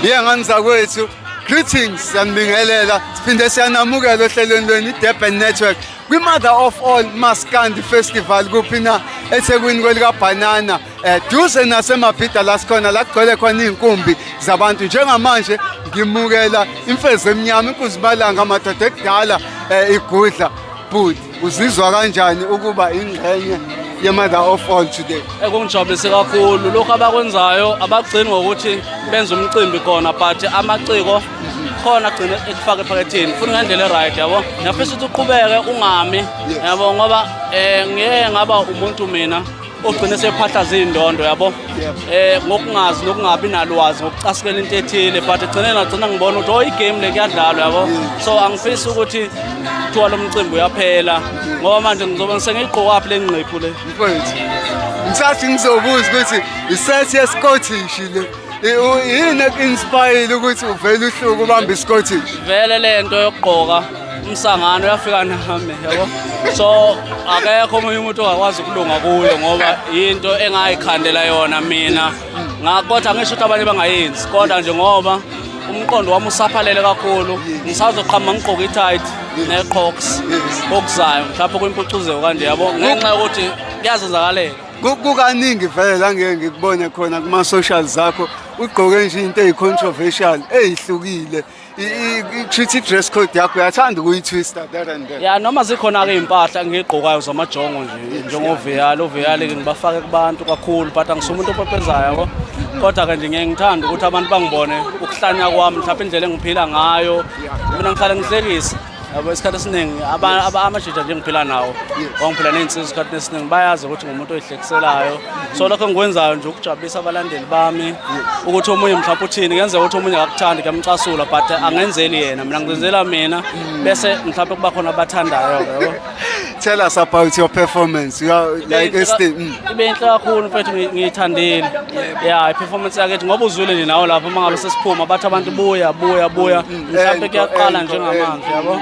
Yengane zakwethu, greetings, siyanibingelela, siphinde siyanamukela ohlelweni lwenu i-Durban Network kwi-Mother of All Maskandi Festival kuphi na eThekwini kwelikaBhanana, duze naseMabhida la sikhona la kugcwele khona iy'nkumbi zabantu. Njengamanje ngimukela imfezi emnyama, inkunzimalanga, amadoda ekudala, igudla. Bhuti, uzizwa kanjani ukuba ingxenye ye-Mother of All today? Ekungijabulise kakhulu lokhu abakwenzayo. Abagcini ngokuthi benze umcimbi khona, but amaciko khona agcine ekufaka ephaketheni futhi ngendlela e-right, yabo. Ngiyafisa ukuthi uqhubeke ungami, yabo, ngoba ngiyeke ngaba umuntu mina ogcine sephahlaza iy'ndondo, yabo, ngokungazi nokungabi nalwazi, ngokucasukela into ethile, but egcineni ngagcina ngibona ukuthi, oh, i-game le kuyadlalwa, yabo. So angifisi ukuthi kuthiwa lo mcimbi uyaphela, ngoba manje ngizobe sengiyigqokaphi le ngqephu le? Mfowethu, ngisathi ngizobuza ukuthi isethi ye-Scottish le, yini eku-inspire ukuthi uvele uhluke ubambe i-Scottish? Vele le nto yokugqoka umsangano uyafika nami, yabo, so akekho omunye umuntu ongakwazi ukulunga kuyo, ngoba into engayikhandela yona mina. Kodwa ngisho ukuthi abanye bangayenzi, kodwa nje ngoba umqondo wami usaphalele kakhulu, ngisazoqhama ngigqoke i-tight ne-crocs okuzayo, mhlawumbe kwimpucuzeko kanje, yabo, ngenxa yokuthi kuyazenzakalela. Kukaningi vele la ngeke ngikubone khona kuma-social zakho ugqoke nje into eyi-controversial, eyihlukile. Treat i-dress code yakho, uyathanda ukuyitwista there and there. Ya, noma zikhona-ke iy'mpahla engiyigqokayo zamajongo nje, njengoveyali, oveyali-ke ngibafake kubantu kakhulu, but angisumuntu opepezayo, yabo. Kodwa-ke nje ngiye ngithande ukuthi abantu bangibone ukuhlanya kwami, mhlawumbe indlela engiphila ngayo. Mina ngihlale ngihlekisa, yabo, isikhathi esiningi amajija nje engiphila nawo, wangiphila ney'nsizwa, isikhathi esiningi bayazi ukuthi ngumuntu oyihlekiselayo. So lokho engikwenzayo nje ukujabulisa abalandeli bami, ukuthi omunye mhlawumbe uthini, kuyenzeka ukuthi omunye akakuthandi, kuyamcasula, but angenzeli yena, mina ngizenzela mina, bese mhlawumbe kuba khona abathandayo-ke, yabo. Tell us about your performance. You are like este. Ibe inhle kakhulu, mfethu, ngiyithandile ya i-performance yakithi, ngoba uzwile nje nawo lapho uma ngabe sesiphuma bathi abantu, "Buya, buya, buya." Mhlawumbe Encore, kuyaqala encore, njengamanje, yabo,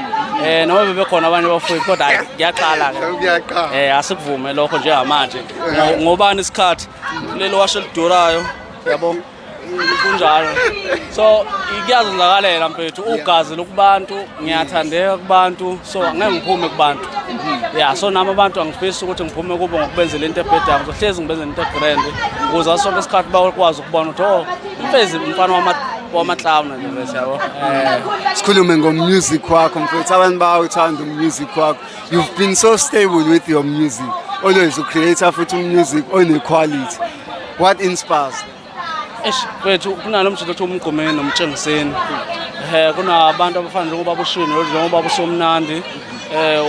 noma bebekhona abanye bafowethu, kodwa hhayi, kuyaqala-ke. Kuyaqala. Asikuvume lokho njengamanje. Ngobani isikhathi kulelo washo elidurayo, yabo, kunjalo. So kuyazenzakalela, mfethu, ugazi lokubantu, ngiyathandeka kubantu, so angeke ngiphume kubantu ya. So nami abantu angifisi ukuthi ngiphume kubo ngokubenzela into ebhedayo. Ngizohlezi ngibenzela into e-grand ukuze ngaso sonke isikhathi bakwazi ukubona ukuthi, oh, umfezi umfana wamaklawuna nje bese, yabo. Sikhulume ngo-music wakho, mfethu. Abantu bayawuthanda umusic wakho. You've been so stable with your music, always ucreate futhi umusic one-quality. What inspires? Eish, mfethu, kunalo mjito othi umgqumeni nomtshengiseni, kunabantu abafana njengobaba uShini, njengobaba uSomnandi,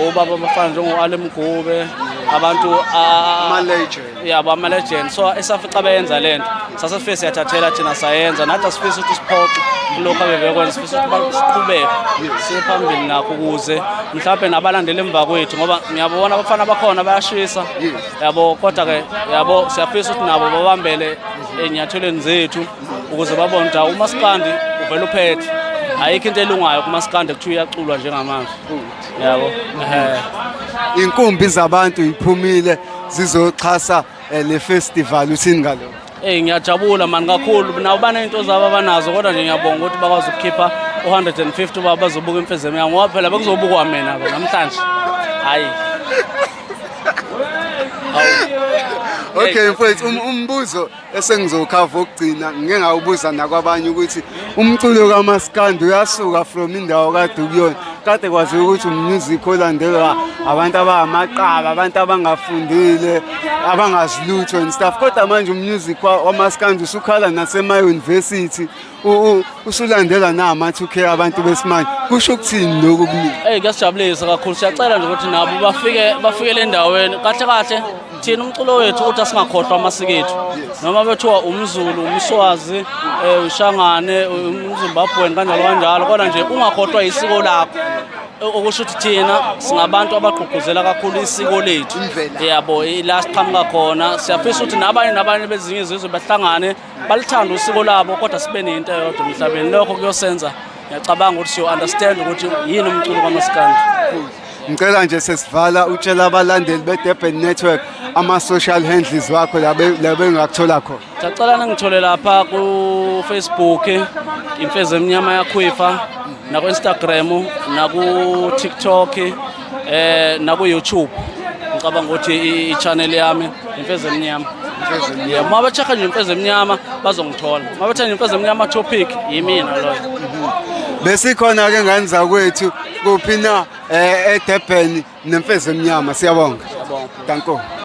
ubaba abafana njengo-Ale Mgube, abantu Ama-legend. Yabo, ama-legend. So esafica beyenza lento, sasifike siyathathela thina, sayenza nathi. Asifisi ukuthi siphoxe kulokhu abebekwenza, sifisa ukuthi siqhubeke siye phambili nakho, ukuze mhlawumbe nabalandeli emva kwethu, ngoba ngiyabona abafana bakhona bayashisa, yabo. Kodwa-ke, yabo, siyafisa ukuthi nabo babambele ey'nyathelweni zethu ukuze babone ukuthi, hawu, umasikandi uvele uphethe, ayikho into elungayo kumasikandi kuthiwa iyaculwa njengamanje, yabo. Inkumbi zabantu iphumile zizoxhasa le festival, uthini ngalokho? Ey, ngiyajabula mani kakhulu. Nabo baney'nto zabo abanazo, kodwa nje ngiyabonga ukuthi bakwazi ukukhipha u-150 uba bazobuka imfezemo yami, ngoba phela bekuzobukwa mina-ke namhlanje, hhayi. Okay mfowethu, umbuzo esengizokhava okugcina, ngike ngawubuza nakwabanye, ukuthi umculo kaMaskandi uyasuka from indawo kade ukuyona, kade kwaziwa ukuthi umusic olandelwa abantu abamaqaba, abantu abangafundile, abangazi lutho and stuff, kodwa manje umusic wamaskandi usukhala nasema-university, usulandela nama-2K, abantu besimanje. Kusho ukuthini lokhu kumina? Eyi, kuyasijabulisa kakhulu. Siyacela nje ukuthi nabo bafike, bafikele endaweni kahle kahle. Thina umculo wethu uthi asingakhohlwa amasiko ethu, noma bethiwa umZulu, umSwazi, uShangane, umZimbabweni, kanjalo kanjalo, kodwa nje ungakhohlwa isiko lakho. Okusho ukuthi thina singabantu abagqugquzela kakhulu isiko lethu, Imvelaphi. yabo, la siqhamuka khona. Siyafisa ukuthi nabanye nabanye bezinye izizwe bahlangane, balithande usiko labo, kodwa sibe nento eyodwa emhlabeni. Lokho kuyosenza, ngiyacabanga ukuthi siyo-understand ukuthi yini umculo kamasikandi. Ngicela nje sesivala utshela abalandeli be-Durban Network ama-social handles wakho la la bengakuthola khona. Ngiyacela ningithole lapha ku-Facebook, Imfezi Emnyama Yakhwifa, naku-Instagram, naku-TikTok, naku-YouTube. Ngicabanga ukuthi i-channel yami Imfezi Emnyama. Yeah, uma bechecka nje Imfezi Emnyama bazongithola. Uma bethe nje Imfezi Emnyama topic, yimina loyo. Besikhona ke ngane zakwethu kuphi na, eDurban neMfezi Emnyama. Siyabonga. Siyabonga. Danko.